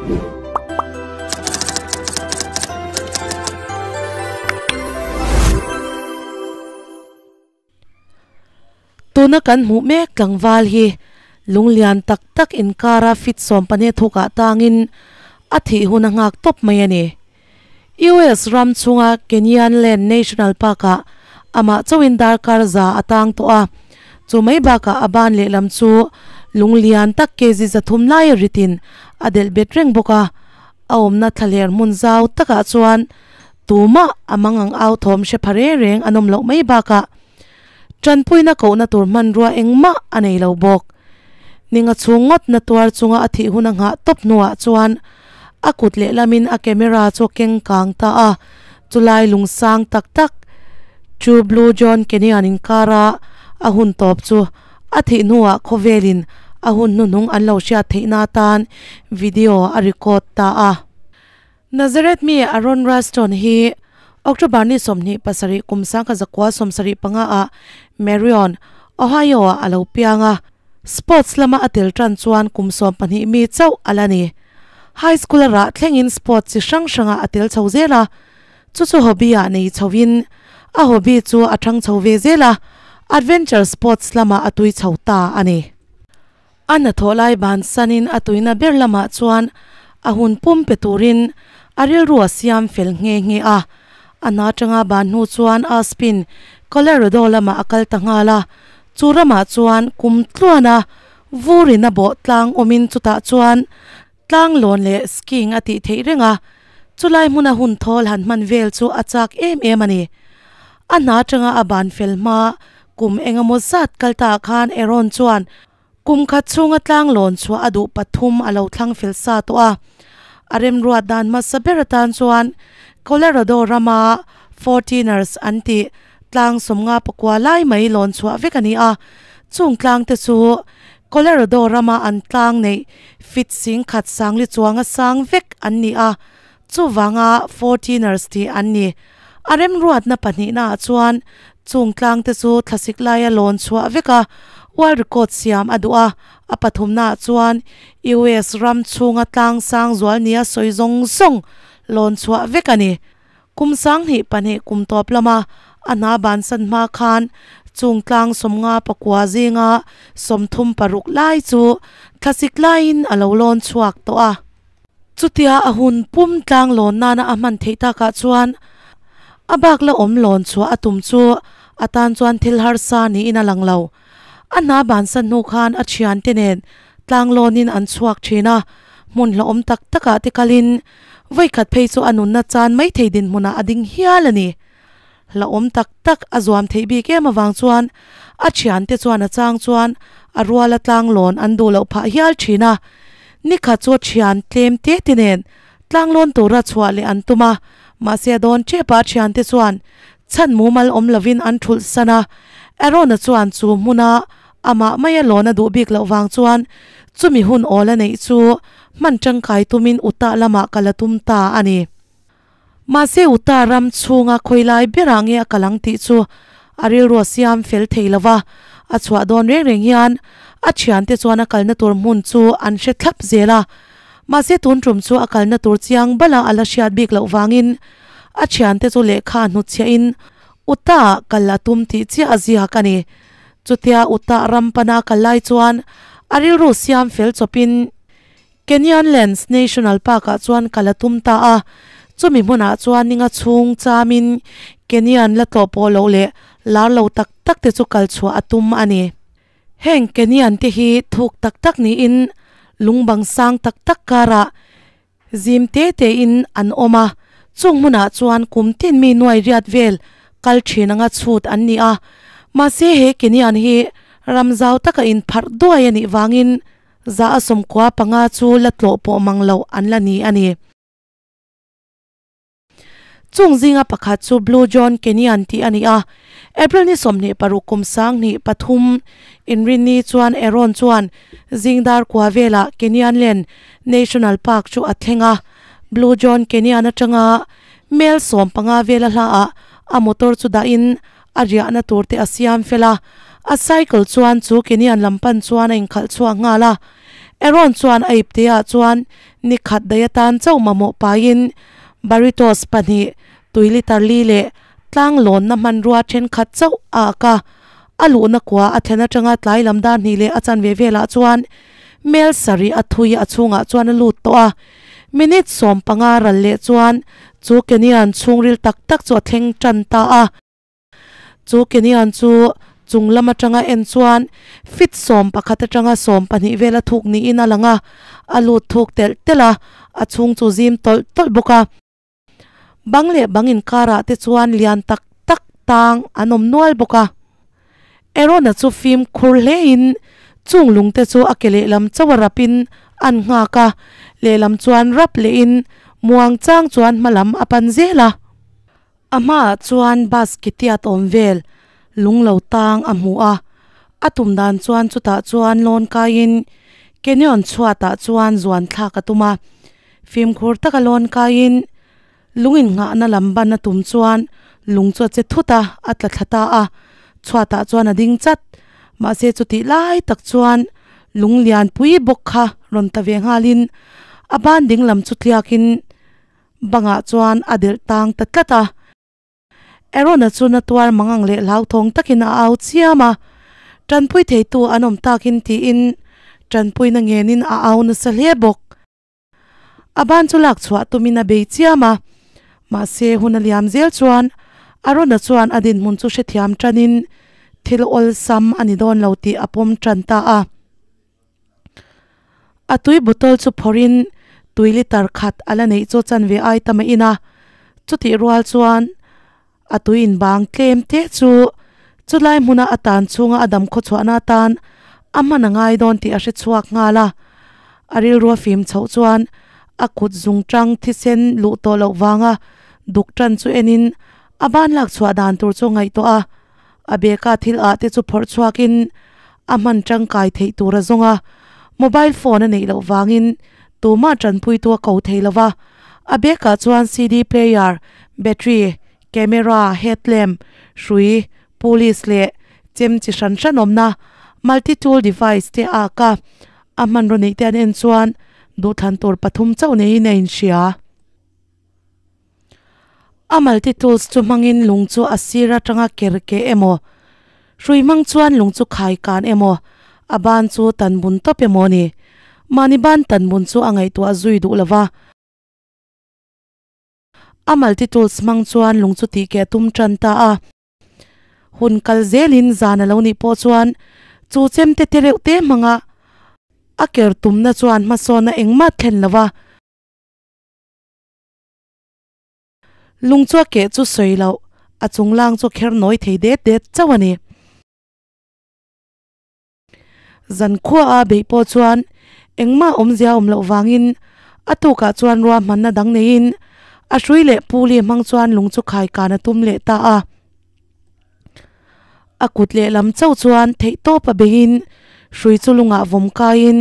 Tuna kan hmuh mek tlangval hi lunglian tak tak inkara fit sawmpahnih thukah tangin a thih hun a nghak tawp mai a ni. US ram chhunga Kenyan Land National Park-ah amah chauhin darkar za a tang tawh a, chu mai bakah a ban lehlam chu lunglian tak kg 300 laia ritin a delh bet reng bawk a, a awmna thlaler hmun zau takah chuan tumah a mangang au thawm hre pha reng reng an awm loh mai bakah tanpuina kohna tur hmanrua engmah a nei lo bawk. Ninga chhung ngawt na tuar chunga a thih hun a nghah tawp hnuah chuan a kut lehlamin a camera chu a keng kang ta a, chulai lungsang tak tak chu Blue John Canyon inkara a hun tawp chu a thih hnuah khawvelin a hun hnuhnung an lo hriat theihna atan video a record ta a. Nazareth mi Aron Ralston hi October ni 27 kum 1975 ah Marion, Ohio ah a lo piang a. Sports lama a tel tan chuan kum 12 mi chauh a la ni. High school a rah thlengin sports chi hrang hrangah a tel chho zel a, chu chu hobby ah nei chhoin a hobby chu a thang chho ve zel a, adventure sports lamah a tui chho ta a ni. A hnathawh lai ban sanin a tuina ber lamah chuan a hun pum pe turin a rilru a siam fel nghe nghe a. A hna atanga ban hnu chuan Aspen, Colorado lamah a kal ta nghal a, chu ramah chuan kum tluana vurin a bawh tlang awmin chutah chuan tlang lawn leh skiing a tih theih reng a, chulai hmuna hun thawl han hman vel chu a chak em em a ni. A hna atanga a ban fel hma kum engemaw zat kal ta ah khan Aaron chuan kum khat chhunga tlang lawn chhuah a duh pathum a lo thlang fel sa tawh a. A remruat dan hmasa ber atan chuan Colorado rama Fourteeners an tih tlang sawmnga pakua lai mai lawn chhuah vek a ni a, chung tlang te chu Colorado rama an tlang neih fit sing khat sangli chuanga sang vek an ni a, chuvanga Fourteeners tih an ni. A remruatna pahnihnaah chuan chung tlang te chu thlasik laia lawn chhuah vek a, world record siam a duh a, a pathumnaah chuan US ram chhunga tlang sang zual nia sawi zawng zawng lawn chhuah vek a ni. Kum 2002 kum tawp lama a hna bansan hma khan chung tlang 56 zinga 36 lai chu thlasik laiin a lo lawn chhuak tawh a. Chutia a hun pum tlang lawn nana a hman theih takah chuan a bak la awm lawn chhuah a tum chu a tan chuan thil harsa niin a lang lo. A hna bansan hnu khan a thiante nen tlang lawnin an chhuak thin a, hmun hlauhawm tak takah te kalin voikhat phei chu a nunna chan mai thei dinhmunah a ding hial a ni. Hlauhawm tak tak a zuam theih bik em avang chuan a thiante chuan a chang chuan a ruala tlang lawn an duh loh phah hial thin a. Nikhat chu thian tlem te te nen tlang lawn tura chhuah leh an tum a, mahse a dawn tep a thiante chuan chhan mumal awm lovin an thulh san a. Aaron-a chuan chu hmuna amah maia lawn a duh bik loh vang chuan chumi hun awl a neih chu hman tangkai tumin Utah lamah kal a tum ta a ni. Mahse Utah ram chhunga khawilai berah nge a kal ang tih chu a rilru a siam fel thei lo va, a chhuah dawn reng reng hian a thiante chuan a kalna tur hmun chu an hre thlap zel a. Mahse tun tum chu a kalna tur chiang bala a la hriat bik loh vangin a thiante chu lehkha hnutchhiahin Utah kal a tum tih chiah a ziak a ni. Chutia Utah ram pana a kal lai chuan a rilru siam fel chawpin Canyonlands National Park-ah chuan kal a tum ta a, chumi hmunah chuan ninga chhung chamin Canyon la tlawh pawh loh leh lar lo tak tak te chu kal chhuah a tum a ni. Heng Canyon te hi thuk tak tak niin lungbang sang tak tak karah zim te tein an awm a, chung hmunah chuan kum tin mi nuai riat vel kal thin anga chhut an ni a, mahse he Canyon hi ram zau taka inpharh duai a nih vangin za a 95 chu la tlawh pawh mang loh an la ni a ni. Chung zinga pakhat chu Blue John Canyon tih a ni a, April ni 26 kum 2003 inrinni chuan Aaron chuan zingdar kua velah Canyonlands National Park chu a thleng a, Blue John Canyon atanga mel 15 vela hlaah a motor chu dahin a riahna tur te a siam fel a, a cycle chuan chu Canyon lam pan chuan a inkhalh chhuak nghal a. Aaron chuan a ipteah chuan ni khat daih atan chauh mamawh pahin burritos pahnih, tui litre li leh tlang lawnna hmanrua thenkhat chauh a ak a. A luhna kua a thlen atanga tlai lam dar hnih leh a chanve velah chuan mel sarih a thui a chhungah chuan a lut tawh a. Minute 15 ral leh chuan chu canyon chhungril tak tak chu a thleng tan ta a. Chu canyon chu chung lam atanga en chuan feet 11 atanga 12 vela thuk niin a lang a, a lut thuk telh telh a, a chhung chu zim tawlh tawlh bawk a. Bang leh bang inkarah te chuan lian tak tak tang an awm nual bawk a. Aaron-a chu fimkhur hlein chung lungte chu a ke lehlam chauh a rapin an nghak a, lehlam chuan rap lehin muang chang chuan hmalam a pan zel a. A hmaah chuan bus kitiat awm vel lung lo tang a hmu a, a tum dan chuan chutah chuan lawn kaiin canyon chhuatah chuan zuan thlak a tum a. Fimkhur taka lawn kaiin lung innghahna lam ban a tum chuan lung chu a che thut a, a tla thla ta a, chhuatah chuan a ding chat. Mahse chutih lai tak chuan lung lian pui bawk kha rawn ta ve nghalin a ban ding lam chu tliakin bangah chuan a delh tang ta tlat a. Aaron-a chu na tuar mangang leh hlauthawng takin a au chiam a, Tanpui theitu an awm takin tiin tanpuina ngenin a au nasa hle bawk. A ban chu lak chhuah tumin a bei chiam a, mahse hun a liam zel chuan Aaron-a chuan a dinhmun chu hrethiam tanin thil awlsam a ni dawn lo tih a pawm tan ta a. A tui bottle chu phawrhin tui litre khat a la neih chu chanve ai tam a in a, chutih rual chuan a tui inbang tlem te chu chulai hmuna a tan chhunga a dam khawchhuahna atan a hman a ngai dawn tih a hre chhuak nghal a. A rilru a fim chhoh chuan a kut zung tang thisen luh tawh loh vanga duk tan chu enin a ban lak chhuah dan tur chu a ngaihtuah a. A beka thil ah te chu phawrh chhuakin a hman tangkai theih tur a zawng a, mobile phone a neih loh vangin tumah tanpuitu a ko thei lo va. A bekah chuan CD player, battery, camera, headlamp, hrui, police leh chem chi hran hran awmna multi tool device te a ak a, a hmanraw neih te an en chuan duhthlan tur pathum chauh neiin a inhria. A multi tools chu hmangin lung chu a sir atanga ker keh emaw, hrui hmang chuan lung chu khai kan emaw, a ban chu tan bun tawp emaw a ni. Mahni ban tan bun chu a ngaihtuah zui duh lova. A multi tools hmang chuan lung chu tih keh a tum tan ta a. Hun kal zelin zan a lo nih pawh chuan chu chemte te reuh te hmanga a ker tumna chuan hmasawnna engmah thlen lova. Lung chu a keh chu sawi loh, a chung lang chu kher nawi thei det det chauh a ni. Zan khua a beih pawh chuan engmah awmzia awm loh vangin a tukah chuan ruahmanna dang neiin a hrui leh puli hmang chuan lung chu khai kan a tum leh ta a. A kut lehlam chauh chuan theihtawp a beihin hrui chu lungah vawm kaiin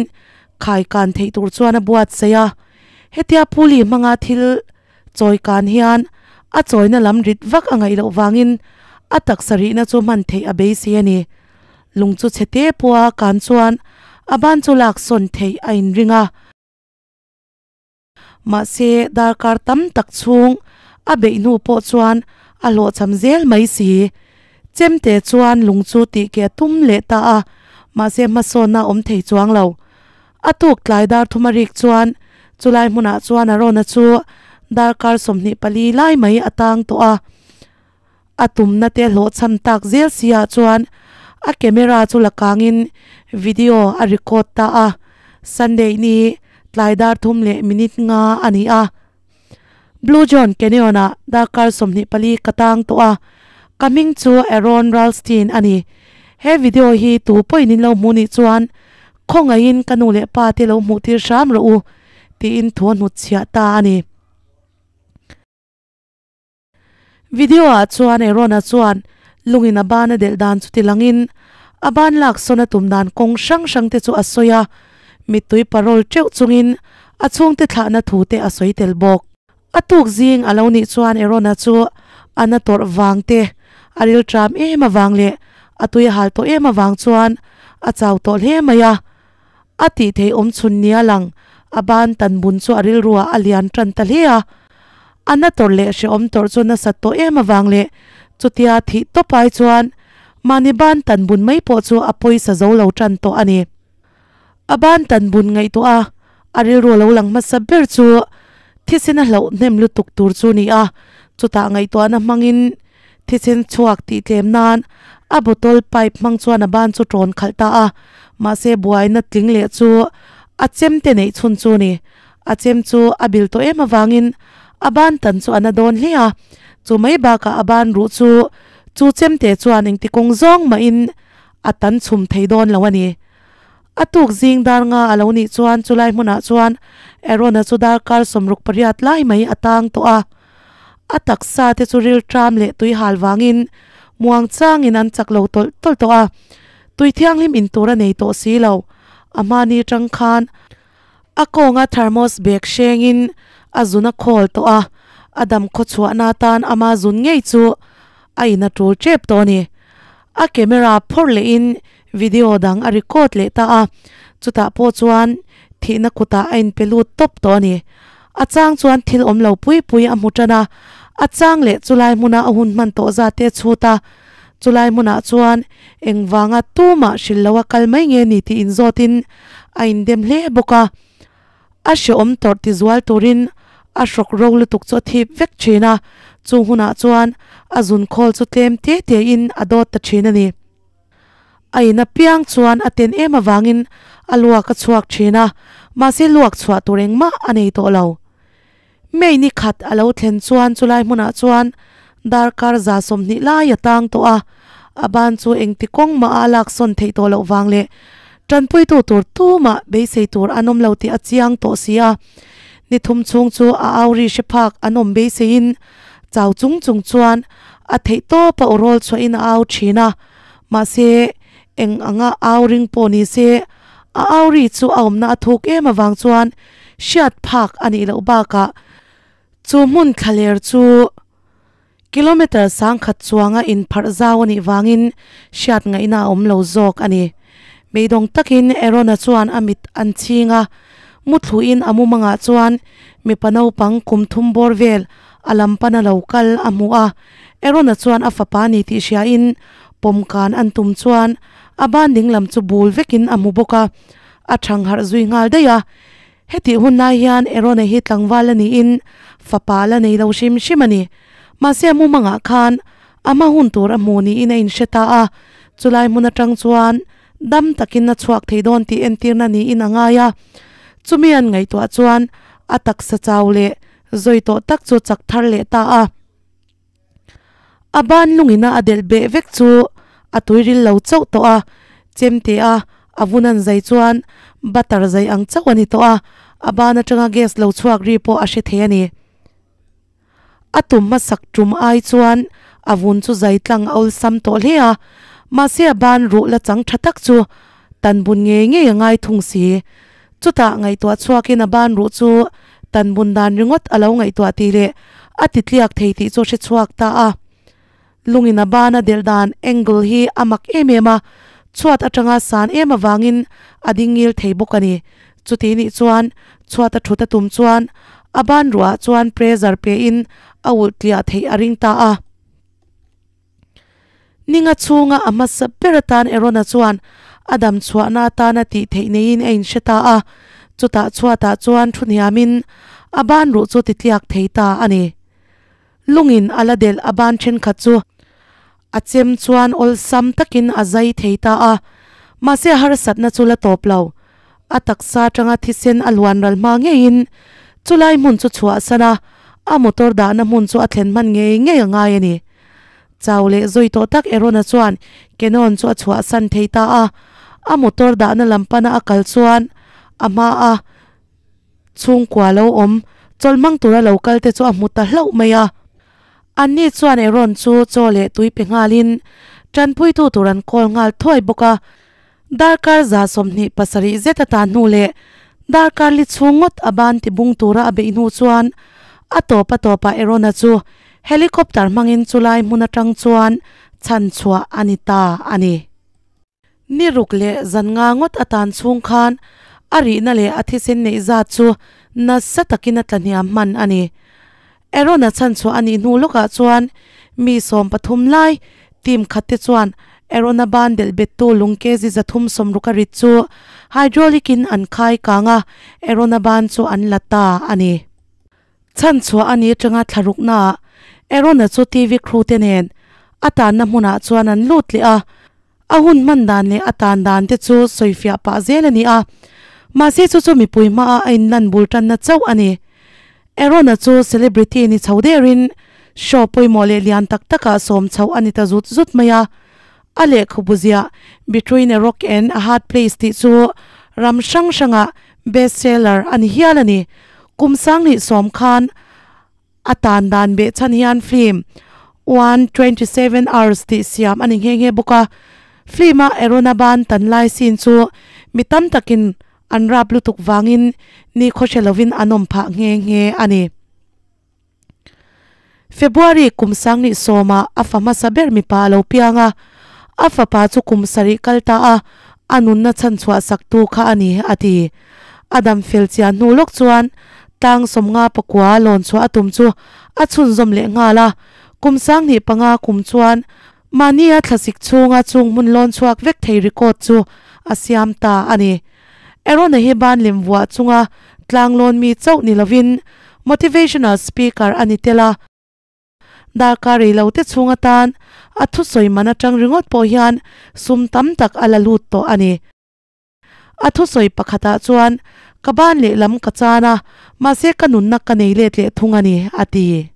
khai kan theih tur chuan a buatsaih a. Hetia puli hmanga thil chawi kan hian a chawina lam rit vak a ngaih loh vangin a taksa rihna chu hman theih a beisei a ni. Lung chu chhe te pawha kan chuan a ban chu lak sawn theih a inring a. Mahse darkar tam tak chhung a beih hnu pawh chuan a hlawhchham zel mai si. Chemte chuan lung chu tih ke a tum leh ta a, mahse hmasawnna a awm thei chuang lo. A tuk tlai dar thum a rik chuan chulai hmunah chuan Arona chu darkar 24 lai mai a tang tawh a. A tumna te hlawhchham tak zel si ah chuan a camera chu la kangin video a record ta a. Sunday ni tlai dar thum leh minute nga a ni a. Blue John Canyon ah darkar 24 ka tang tawh a, ka hming chu Aaron Ralston a ni. He video hi tu pawhin in lo hmuh nih chuan khawngaihin ka nu leh pa te lo hmuh tir hram rawh u tiin thu a hnutchhiah ta a ni. Video ah chuan Aaron-a chuan lungin a ban a delh dan chu ti langin a ban lak sawn a tum dan kawng hrang hrang te chu a sawi a, mittui parol teuh chungin a chhungte thlahna thu te a sawi tel bawk. A tuk zing a lo nih chuan Aaron-a chu a na tawrh vang te, a rilṭam em avang leh a tui a hal tawh em avang chuan a chau tawh hle mai a. A tih theih awm chhun nia lang a ban tan bun chu a rilruah a lian tan ta hle a. A na tawrh leh hrehawm tawrh chu nasat tawh em avang leh chutia thih tawp ai chuan mahni ban tan bun mai pawh chu a pawisa zo lo tan tawh a ni. A ban tan bun ngaihtuah a, a rilru lo lang hmasa ber chu thisen a hlauh hnem lutuk tur chu ni a, chutah ngaihtuahna hmangin thisen chhuak tih tlem nan a bottle pipe hmang chuan a ban chu tawn khalh ta a, mahse buaina tling leh chu a chem te neih chhun chu ni. A chem chu a bil tawh em avangin a ban tan chu a na dawn hle a, chu mai bakah a ban ruh chu chu chem te chuan engti kawng zawng mahin a tan chhum thei dawn lo a ni. A tuk zing dar nga a lo nih chuan chulai hmunah chuan Aaron-a chu darkar 68 lai mai a tang tawh a. A taksa te chu rilṭam leh tui hal vangin muang changin an chak lo tawlh tawlh tawh a. Tui thianghlim in tur a nei tawh si lo. A hmani tang khan a kawnga thermos bag hrengin a zun a khawl tawh a. A dam khawchhuahna atan ama zun ngei chu a in a tul tep tawh a ni. A camera phawrh lehin video dang a record leh ta a, chutah pawh chuan thihna kutah a inpe lut tawp tawh a ni. A chang chuan thil awm lo pui pui a hmu tan a, a chang leh chulai hmuna a hun hman tawh zat te a chhut a, chulai hmunah chuan engvanga tumah hrilh loa kal mai nge ni tih inzawtin a indem hle bawk a. A hrehawm tawrh ti zual turin a hrawk ro lutuk chu a thip vek thin a, chung hunah chuan a zun khawl chu tlem te te in a dawt ta thin a ni. A in apiang chuan a ten em avangin a luak a chhuak thin a, mahse luak chhuah tur engmah a nei tawh lo. May ni khat a lo thlen chuan chulai hmunah chuan darkar 120 lai a tang tawh a, a ban chu engti kawng mah a lak sawn theih tawh loh vang leh tanpuitu tur tumah beisei tur an awm lo tih a chiang tawh si a. Ni thum chhung chu a au ri hre phak an awm beiseiin chau chung chung chuan a theih tawp a awrawl chhuahin a au thin a, mahse eng anga au ring pawh ni se a au ri chu a awmna a thuk em avang chuan hriat phak a nih loh bakah chu hmun thlaler chu kilometre sangkhat chuanga inpharh zau a nih vangin hriat ngaihna a awm lo zawk a ni. Beidawng takin Aaron-a chuan a mit an chhing a, muthluin a mumangah chuan mipa naupang kum thum bawr vel a lam pana lo kal a hmu a. Aaron-a chuan a fapa ni tih hriain pawmkan an tum chuan a ban dinglam chu bul vekin a hmu bawk a, a thangharh zui nghal daih a. Hetih hun lai hian Aaron-a hi tlangval a niin fapa la nei lo hrim hrim a ni. Mahse a mumangah khan a hma hun tur a hmu niin a inhre ta a, chulai hmun atang chuan dam takin a chhuak thei dawn tih entirna niin a ngai a. Chumi an ngaihtuah chuan a taksa chau leh zawi tawh tak chu chak thar leh ta a. A ban lungina a delh beh vek chu a tuiril lo chauh tawh a, chemte a a vun an zai chuan butter zai ang chauh a ni tawh a, a ban atanga gas lo chhuak ri pawh a hre thei a ni. A tum hmasak tum ai chuan a vun chu zai tlang a awlsam tawh hle a, mahse a ban ruh la chang tha tak chu tan bun ngei ngei a ngai thung si. Chutah ngaihtuah chhuakin a ban ruh chu tan bun dan ringawt a lo ngaihtuah tih leh a ti tliak thei tih chu hre chhuak ta a. Lungin a ban a delh dan angle hi a mak em em a, chhuat atanga san em avangin a ding ngil thei bawk a ni. Chuti nih chuan chhuat a thut a tum chuan a ban ruah chuan pressure pe in a ulh tliah theih a ring ta a. Ninga chhunga a hmasa ber atan Aaron-a chuan a dam chhuahna atana tih theih neiin a inhre ta a, chutah chhuatah chuan thu hniamin a ban ruh chu titliak thei ta a ni. Lungin a la delh a ban thenkhat chu a chem chuan awlsam takin a zai thei ta a, mahse a harsatna chu la tawp lo. A taksa atanga thisen a luan ral hma ngeiin chulai hmun chu chhuahsan a, a motor dahna hmun chu a thlen hman ngei ngei a ngai a ni. Chau leh zawi tawh tak Aaron-a chuan Canon chu a chhuahsan thei ta a, a motor dahna lam pana a kal chuan a hma a chhungkua lo awm chawlh hmang tura lo kal te chu a hmu ta hlauh mai a. Anni chuan Aaron chu chaw leh tui pe nghalin tanpuitu tur an kawl nghal thuai bawk a. Darkar 27 zet a tan hnu leh darkar li chhung ngawt a ban ti bung tura a beih hnu chuan a tawp a tawpah Aaron-a chu helicopter hmangin chulai hmun atang chuan chhan chhuah a ni ta a ni. Ni ruk leh zan nga ngawt a tan chhung khan A rihna leh a thisen neih zat chu nasa takin a tlahniam hman a ni. Aaron-a chhanchhuah a nih hnu lawkah chuan mi 13 lai team khat te chuan Aaron-a ban delh bettu lung kg 360 a rit chu hydraulic in an khai kang a, Aaron-a ban chu an la ta a ni. Chhanchhuah a nih atanga thla ruknaah Aaron-a chu TV crew te nen a tanna hmunah chuan an lut leh a, a hun hman dan leh a tan dan te chu sawifiah pah zel a ni a, mahse chu chu mipui hmaah a inlan bul tanna chauh a ni. Aaron-a chu celebrity ni chho derin show pawimawh leh lian tak takah sawm chhoh a ni ta zut zut mai a, a lehkhabu ziah Between a Rock and a Hard Place tih chu ram hrang hrangah best seller a ni hial a ni. Kum 2010 khan a tan dan beh chhan hian film 127 Hours tih siam a ni nghe nghe bawk a. Film-a Aaron-a ban tan lai scene chu mi tam takin an rap lutuk vangin ni khawhre lovin an awm phah nghe nghe a ni. February kum 2010-ah a fa hmasa ber mipa a lo piang a, a fapa chu kum sarih kal ta a, a nunna chhanchhuah saktu kha a ni, a ti. A dam fel chian hnu lawk chuan tlang 59 lawn chhuah a tum chu a chhunzawm leh nghal a, kum 2005 kum chuan mahnia thlasik chhunga chung hmun lawn chhuak vek thei record chu a siam ta a ni. Aaron-a hi ban lem vuah chunga tlang lawn mi chauh ni lovin motivational speaker a ni tel a, darkar rei lo te chhung atan a thusawi man atang ringawt pawh hian sum tam tak a la lut tawh a ni. A thusawi pakhatah chuan, Ka ban lehlam ka chan a, mahse ka nunna ka nei let leh thung a ni, a ti.